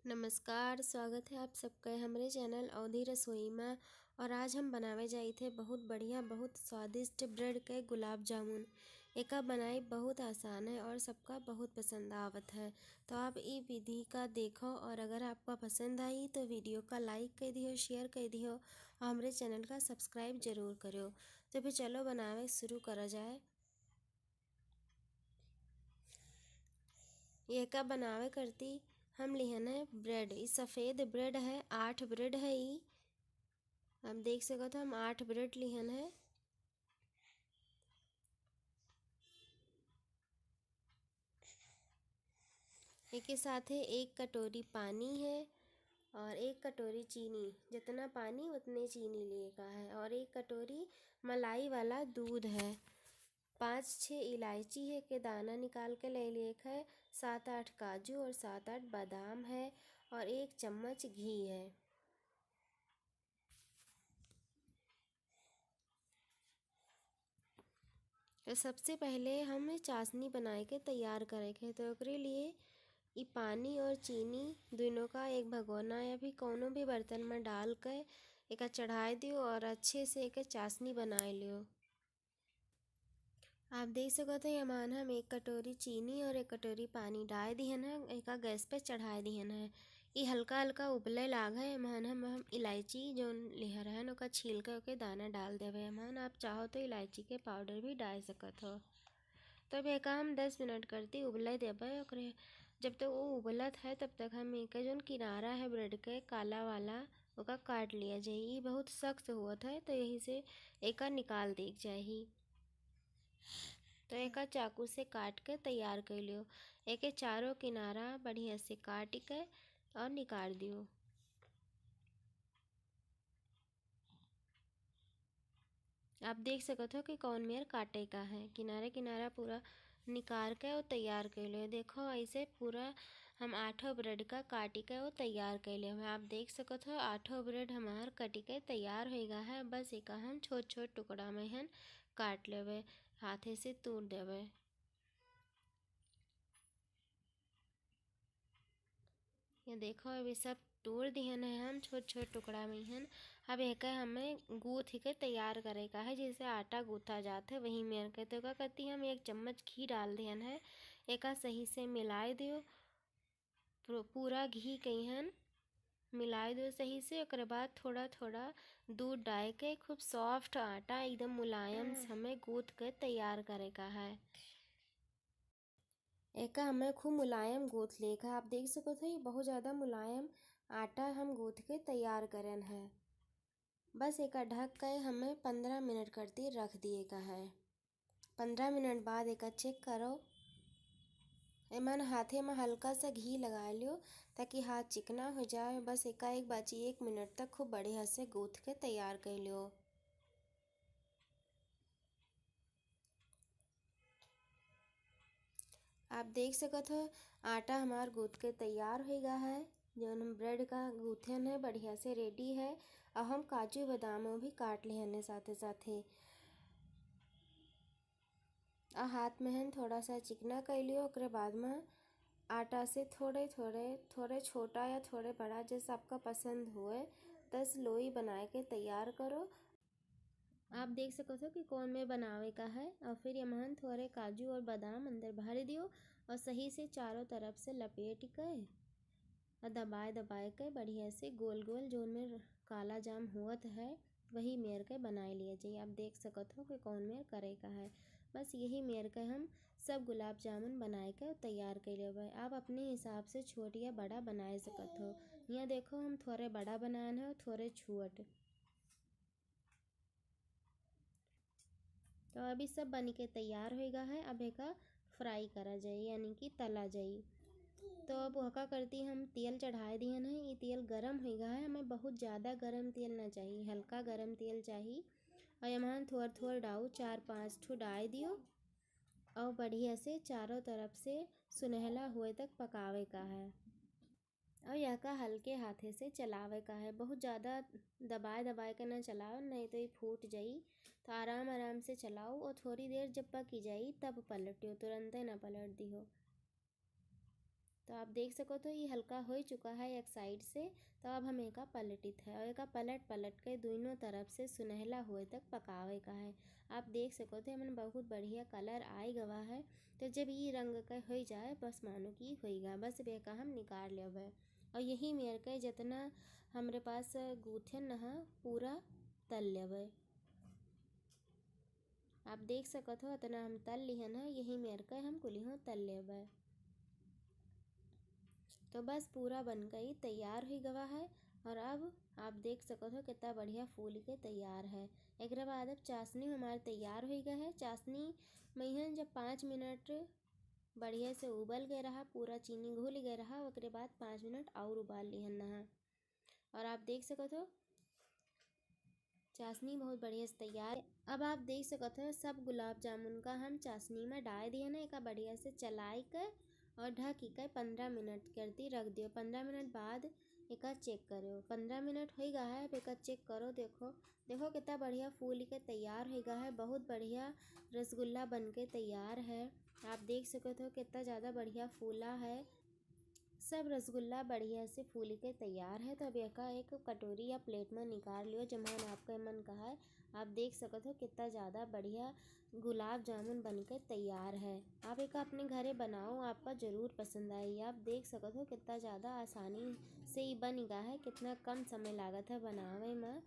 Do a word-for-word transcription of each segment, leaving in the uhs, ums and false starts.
नमस्कार, स्वागत है आप सबके हमरे चैनल अवधी रसोई में। और आज हम बनावे जाइत है बहुत बढ़िया, बहुत स्वादिष्ट ब्रेड के गुलाब जामुन। एका बनाई बहुत आसान है और सबका बहुत पसंद आवत है। तो आप ई विधि का देखो और अगर आपका पसंद आई तो वीडियो का लाइक कर दियो, शेयर कर दियो और हमरे चैनल का सब्सक्राइब जरूर करो। तो फिर चलो बनावे शुरू करा जाए। एका बनावे करती हम लिहन है ब्रेड, ई सफ़ेद ब्रेड है, आठ ब्रेड है ई। आप देख सकत हो हम आठ ब्रेड लिहन है। एके साथे एक कटोरी पानी है और एक कटोरी चीनी, जितना पानी उतने चीनी लिए का है, और एक कटोरी मलाई वाला दूध है। पाँच छः इलायची है के दाना निकाल के ले लिए है, सात आठ काजू और सात आठ बादाम है और एक चम्मच घी है। तो सबसे पहले हमें चाशनी बनाए के तैयार करे के है। तो ओकरे लिए ई पानी और चीनी दोनों का एक भगोना या फिर कौनो भी बर्तन में डाल के एका चढ़ाए दियो और अच्छे से एके चाशनी बनाए लियो। आप देख सकत हो, एमन हम एक कटोरी चीनी और एक कटोरी पानी डाल दिहन है, एका गैस पे चढ़ाए दिहन है। ई हल्का हल्का उबले लाग है, एमन हम, हम इलायची जौन लिहे रहन, ओका छील के ओके दाना डाल देवे एमन। आप चाहो तो इलायची के पाउडर भी डाल सकत हो। तब एका हम दस मिनट करती उबले देबे। ओकरे जब तक वो उबलत है, तब तक हम एके जौन किनारा है ब्रेड के काला वाला, ओका काट लिया जाई। ई बहुत सख्त होत है, तो यही से एका निकाल देक चाही। तो एका चाकू से काट के तैयार कर लियो। एके चारों किनारा बढ़िया से काट के और निकाल दियो। आप देख सकत हो कि कौन मेर काटे का है। किनारे किनारा पूरा निकाल के और तैयार कर लियो। देखो, ऐसे पूरा हम आठों ब्रेड का काटी के और तैयार कर लियो। आप देख सकत हो, आठों ब्रेड हमार कटी के तैयार होइगा है। बस एका हम छोट छोट टुकड़ा में हन काट लेवे, हाथे से तोड़ देवे। ये देखो, अभी सब तोड़ दिहन है हम छोट छोट टुकड़ा में हन। अब एके हमें गूँथ के तैयार करे का है, जैसे आटा गूँथा जात है, वही मेर के। तो का करती, हम एक चम्मच घी डाल दिहन है, एका सही से मिलाए दियो। पू-, पूरा घी कइहन मिलाए दियो सही से। ओकरे बाद थोड़ा थोड़ा दूध डाल के खूब सॉफ्ट आटा, एकदम मुलायम से हमें गूँथ के तैयार करे का है। एका हमें खूब मुलायम गूँथ लेक है। आप देख सकत हो, ये बहुत ज़्यादा मुलायम आटा हम गूँथ के तैयार करन है। बस एका ढक के हमें पन्द्रह मिनट करती रख दिए का है। पन्द्रह मिनट बाद एका चेक करो। एमन हाथे में हल्का सा घी लगा लियो, ताकि हाथ चिकना हो जाए। बस एका एक बाची एक मिनट तक खूब बढ़िया से गूँथ के तैयार कर लियो। आप देख सकत हो, आटा हमार गूँथ के तैयार हो गया है। जौन हम ब्रेड का गूँथन है, बढ़िया से रेडी है। और हम काजू बादाम भी काट लेहन है साथे साथे। और हाथ में हम थोड़ा सा चिकना कर लियो। ओकरे बाद में आटा से थोड़े थोड़े, थोड़े छोटा या थोड़े बड़ा, जैसे आपका पसंद हुए, दस लोई बनाए के तैयार करो। आप देख सकत हो कि कौन में बनावे का है। और फिर एमन थोड़े काजू और बादाम अंदर भर दियो और सही से चारों तरफ से लपेट के और दबाए दबाए के बढ़िया से गोल गोल, जौन में काला जाम हुअत है, वही मेर के बनाए लिया जाई। आप देख सकत हो कि कौन मेर करे का है। बस यही मेर के हम सब गुलाब जामुन बनाए के तैयार कर लेबै। आप अपने हिसाब से छोट या बड़ा बनाए सकत हो। यहाँ देखो, हम थोड़े बड़ा बनान है और थोड़े छोट। तो अभी सब बन के तैयार होइगा है। अब एका फ्राई करा जाई, यानी कि तला जाई। तो अब ओका करती हम तेल चढ़ाए दिहन है। ये तेल गरम होइगा है, हमें बहुत ज़्यादा गरम तेल ना चाहिए, हल्का गरम तेल चाहिए। और एमन थोड़ थोड़ डाऊ, चार पाँच ठो डाल दियो और बढ़िया से चारों तरफ से सुनहला हुए तक पकावे का है। और यहका हल्के हाथे से चलावे का है, बहुत ज़्यादा दबाए दबाए के ना चलाओ, नहीं तो ये फूट जाई। तो आराम आराम से चलाओ और थोड़ी देर जब पकी जाई तब पलटियो, तुरंते ना पलट दिहो। तो आप देख सकत हो, ये हल्का हो चुका है एक side से। तो अब हम एका पलटित है और एका पलट पलट के दोनों तरफ से सुनहला होए तक पकावे का है। आप देख सकत हो, हमन बहुत बढ़िया colour आइ गवा है। तो जब ये रंग का हो जाए, बस मानो कि होइगा, बस अब एका हम निकाल लेबे। और यही मेर के जितना हमरे पास गूँथन न ह, पूरा तल लेबे। आप देख सकत हो, इतना हम तल लिहन है, यही मेर के हम कुलिहो तल लेबे। तो बस पूरा बन के ही तैयार हो गवा है। और अब आप देख सकत हो, कितना बढ़िया फूल के तैयार है। एकरे बाद अब चाशनी हमार तैयार हो गए है। चाशनी में हम जब पाँच मिनट बढ़िया से उबल गए रहा, पूरा चीनी घुल गए रहा, ओकरे बाद पाँच मिनट और उबाल लिहन नहा। और आप देख सकत हो, चाशनी बहुत बढ़िया से तैयार है। अब आप देख सकत हो, सब गुलाब जामुन का हम चाशनी में डाल दिए ना, एका बढ़िया से चलाई के और ढकी के पन्द्रह मिनट करती रख दियो। पन्द्रह मिनट बाद एका check करो। पन्द्रह मिनट हो गया है, अब एका check करो। देखो, देखो कितना बढ़िया फूल के तैयार हो गया है। बहुत बढ़िया रसगुल्ला बन के तैयार है। आप देख सकत हो, कितना ज़्यादा बढ़िया फूला है। सब रसगुल्ला बढ़िया से फूल के तैयार है। तो अब एका एक कटोरी या plate में निकाल लियो, जम्हन आपका मन कहा है। आप देख सकत हो, कितना ज़्यादा बढ़िया गुलाब जामुन बन के तैयार है। आप एका अपने घरे बनाओ, आपका ज़रूर पसंद आई। आप देख सकत हो, कितना ज़्यादा आसानी से ये बन गया है, कितना कम समय लागत है बनावे में।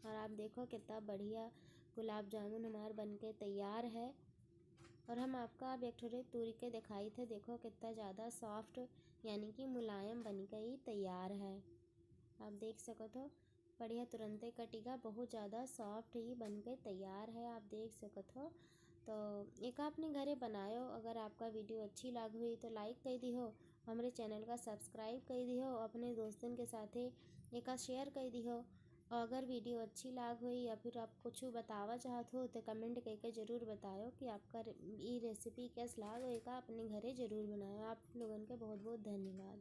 और आप देखो, कितना बढ़िया गुलाब जामुन हमार बन के तैयार है। और हम आपका अब एक ठो तूरी के दिखाई थे। देखो, कितना ज़्यादा soft, यानी कि मुलायम बन के ही तैयार है। आप देख सकत हो, बढ़िया तुरंते कटिगा, बहुत ज़्यादा soft ही बन के तैयार है। आप देख सकत हो, तो एका अपने घरे बनायो। अगर आपका video अच्छी लाग हुई तो like कर दिहो, हमरे channel का subscribe कर दिहो, अपने दोस्तन के साथे एका share कर दिहो। और अगर video अच्छी लाग हुई या फिर आप कुछ बतावा चाहत हो तो comment करके ज़रूर बतायो कि आपका रे-, ई recipe कैस लाग हो। एका अपने घरे ज़रूर बनायो। आप लोगन के बहुत बहुत धन्यवाद।